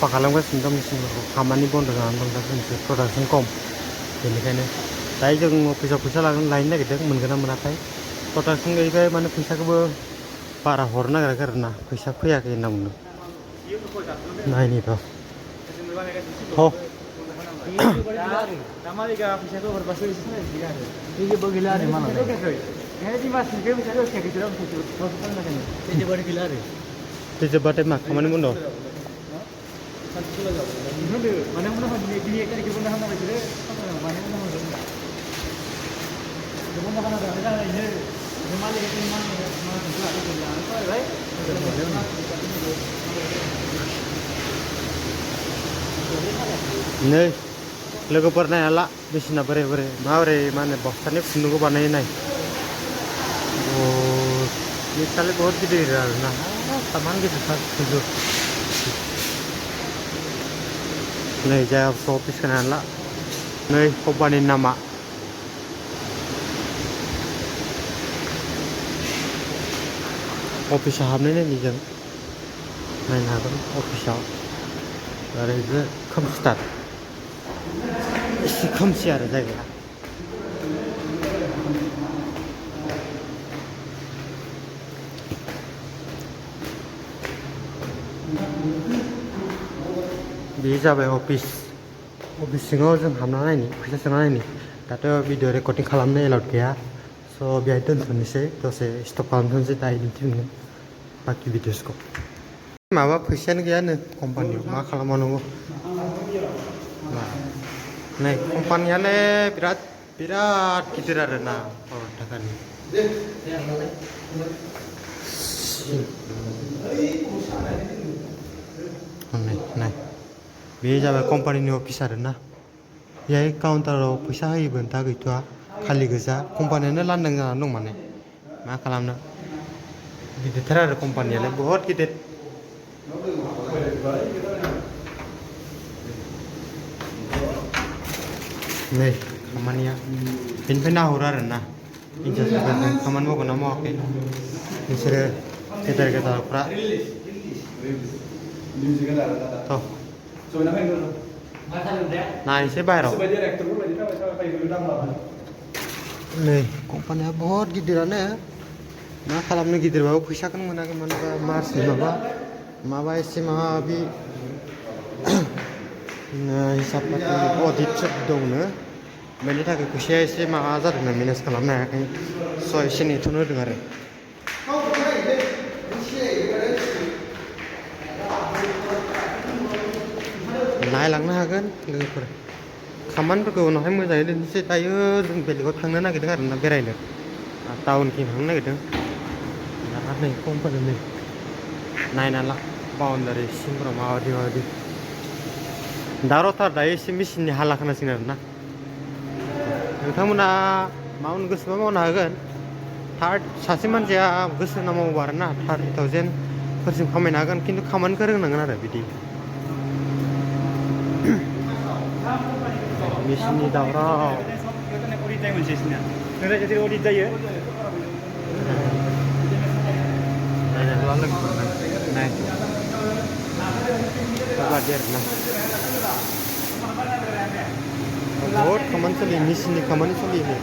साफा खालामगासिनो दं मेसिनफोरखौ खामानि बन्द' जानानै दं दा जोंनिथिं प्रडाक्सन खम बेनिखायनो दायो जों अफिसाव फैसा लायनो नागिरदों मोनगोन ना मोनाथाय प्रडाक्सन गैयैखाय माने फैसाखौबो बारा हरनो नागिराखै आरोना फैसा फैयाखै होनना बुंदों नायनि र' जोब्बाथाय मा खामानि बन्द' नै लोगोफोर नायहाला मेसिना बोरै बोरै माबोरै मा होनो बस्थानि खुन्दुंखौ बानायो नाय मिसालाय बहुत गिदिर आरोना सामान गिदिरथार खिन्थु नै जायगाखौ अफिस होनो हाला नै कम्पानिनि नामा अफिसाव हाबनाय नायनि जों नायनो हागोन अफिसाव ओरैबो खोमसिथार एसे खोमसि आरो जायगाया बे जाबाय अफिस सिङाव जों हाबना नायनि फैसा सोना नायनि दाथ' भिडिअ रेकर्डिं खालामनो एलाउड गैया स' बेहाय दोनथ'नोसै दसे स्टप खालामथ'नोसै दायो दिन्थिफिनगोन बाखि भिडिअसखौ माबा फैसायानो गैयानो कम्पानियाव मा खालामबावनांगौ नै कम्पानियालाय बिराद गिदिर आरोना भारत थाखानि नाय बे जाबाय कम्पानिनि अफिस आरोना बेहाय काउन्टाराव फैसा होयोमोन दा गैथ'आ खालि गोजा कम्पानियानो लांदां जानानै दं माने मा खालामनो गिदिरथार आरो कम्पानियालाय बहुत गिदिर नै खामानिया बेनिफ्राय नाहरो आरोना इन्चार्जफोरखौ खामानि मावगोन ना मावाखै बिसोरो गेदेर गेदेरफ्रा नायनोसै बाहेराव नै कम्पानिया बहुत गिदिरानो मा खालामनो गिदिरबाबो फैसाखौनो मोनाखै मानोबा मार्चनि माबा एसे माबि हिसाब अडिट दंनो बेनि थाखाय फैसाया एसे माबा जादोंना मेनेज खालामनो हायाखै स' एसे नेथ'नो होदों आरो नायलांनो हागोन लोगोफोर खामानिफोरखौ उनावहाय मोजाङै दोननोसै दायो जों बेलेगाव थांनो नागिरदों आरोना बेरायनो टाउनथिं थांनो नागिरदों दा नै कम्पानि नै नायना ला बाउन्डारि सिंफोराव माबायदि दार'थार दायो एसे मेचिननि हाला खोनासिगोन आरोना नोंथांमोना मावनो गोसोबा मावनो हागोन सासे मानसिया गोसो होना मावोबा आरोना 30,000 फोरसिम खामायनो हागोन खिन्थु खामानिखौ रोंनांगोन आरो बिदि मेचिननि दावराव बहुत खामानि सोलियो मेचिननि खामानि सोलियो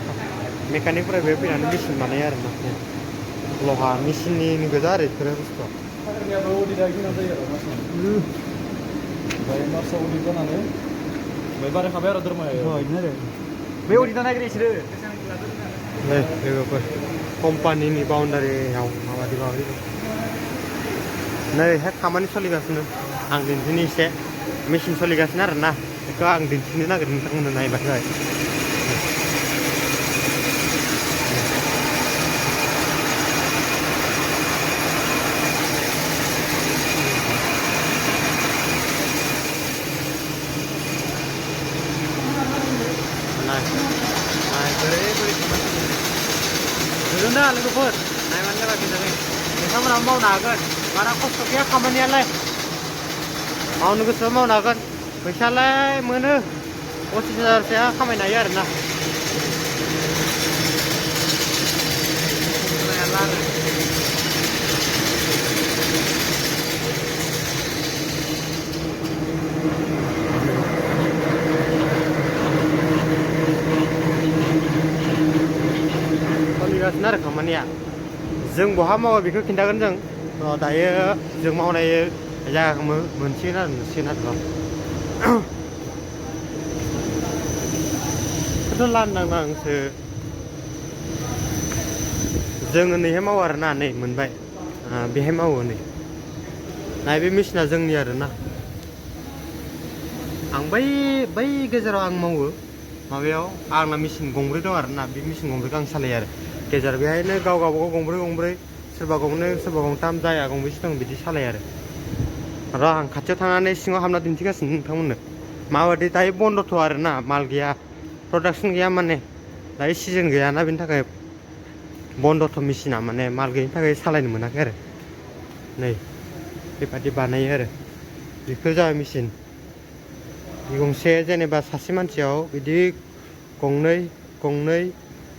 मेकानिकफोरा बेयाव फैनानै मेचिन बानायो आरोना लहा मेचिननि गोजा आरो बेफोरो बुस्थुआ लोगोफोर कम्पानिनि बाउन्डारियाव माबायदि नैहाय खामानि सोलिगासिनो आं दिन्थिनो एसे मेचिन सोलिगासिनो आरोना बेखौ आं दिन्थिनो नागिरदों नोंथांमोननो नायबाथाय नुदोंना लोगोफोर नायबानो जाबाय मोजाङै नोंथांमोनहा मावनो हागोन बारा खस्थ' गैया खामानियालाय मावनो गोसोबा मावनो हागोन फैसालाय मोनो 25,000सोआ खामायनो हायो आरोना आरो खामानिया जों बहा मावो बेखौ खिन्थागोन जों दायो जों मावनाय जायगाखौ मोनसिगोन आरो नुसिगोन आरो थ' लांदांसो जोङो नैहाय मावो आरोना नै मोनबाय बेहाय मावो नै बे मेसिना जोंनि आरोना आं बै गेजेराव आं मावो माबायाव आंना मेसिन गंब्रै दं आरोना बे मेसिन गंब्रैखौ आं सालायो आरो गेजेर बेहायनो गाव गावबागाव गंब्रै सोरबा गंनै सोरबा गंथाम जाया गंबेसे दं बिदि सालायो आरो आं खाथियाव थांनानै सिङाव हाबना दिन्थिगासिनो नोंथांमोननो माबादि दायो बन्दथ' आरोना माल गैया प्रडाक्सन गैया माने दायो सिजोन गैयाना बेनि थाखाय बन्दथ' मेसिना माने माल गैयिनि थाखाय सालायनो मोनाखै आरो नै बेबादि बानायो आरो बेफोर जाबाय मेसिन गंसे जेनेबा सासे मानसियाव बिदि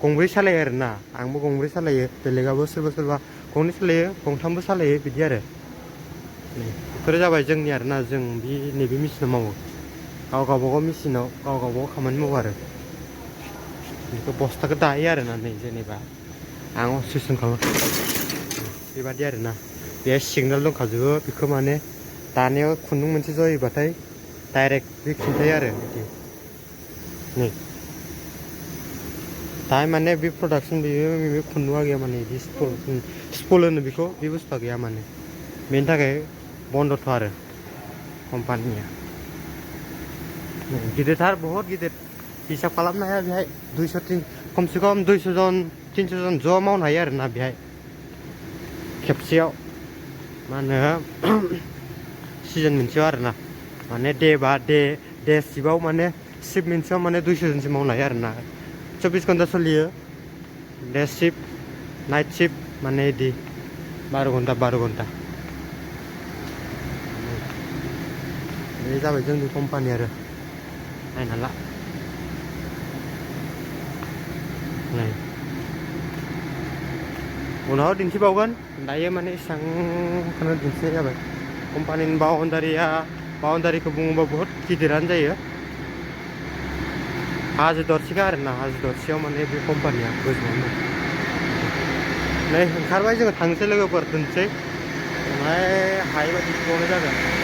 गंब्रै सालायो आरोना आंबो गंब्रै सालायो बेलेगाबो सोरबा गंनै सालायो गंथामबो सालायो बिदि आरो बेफोरो जाबाय जोंनि आरोना जों नैबे मेसिनाव मावो गाव गावबागाव मेसिनाव गाव गावबागाव खामानि मावो आरो बेखौ बस्थाखौ दायो आरोना नै जेनेबा आं अबजेक्सन खालामो बेबादि आरोना बेहाय सिगनेल दंखाजोबो बेखौ माने दानायाव खुन्दुं मोनसे जयोबाथाय डाइरेक्ट बे खिन्थायो आरो बिदि नै दा माने बे प्रडाक्सन बे खुन्दुङा गैया माने बिदि स्पल होनो बेखौ बे बुस्थुआ गैया माने बेनि थाखाय बन्दथ' आरो कम्पानिया गिदिरथार बहुत गिदिर हिसाब खालामनो हाया बेहाय खमसे खम 200 जन 300 जन ज' मावनो हायो आरोना बेहाय खेबसेयाव मा होनो सिजन मोनसेयाव आरोना माने डे शिफ्टआव माने शिफ्ट मोनसेयाव माने 200 जनसो मावनो हायो आरोना 24 घन्टा सोलियो डे शिफ्ट नाइट शिफ्ट माने बिदि 12 घन्टा बे जाबाय जोंनि कम्पानि आरो नायना ला नै उनाव दिन्थिबावगोन दायो माने एसेबांखौनो दिन्थिनाय जाबाय कम्पानिनि बाउन्डारिखौ बुङोबा बहुत गिदिरानो जायो हाजो दरसेखा आरोना हाजो दरसेयाव माने बे कम्पानिया गोजौआवनो नै ओंखारबाय जोङो थांनोसै लोगोफोर दोनसै ओमफ्राय हायोबा दिन्थिबावनाय जागोन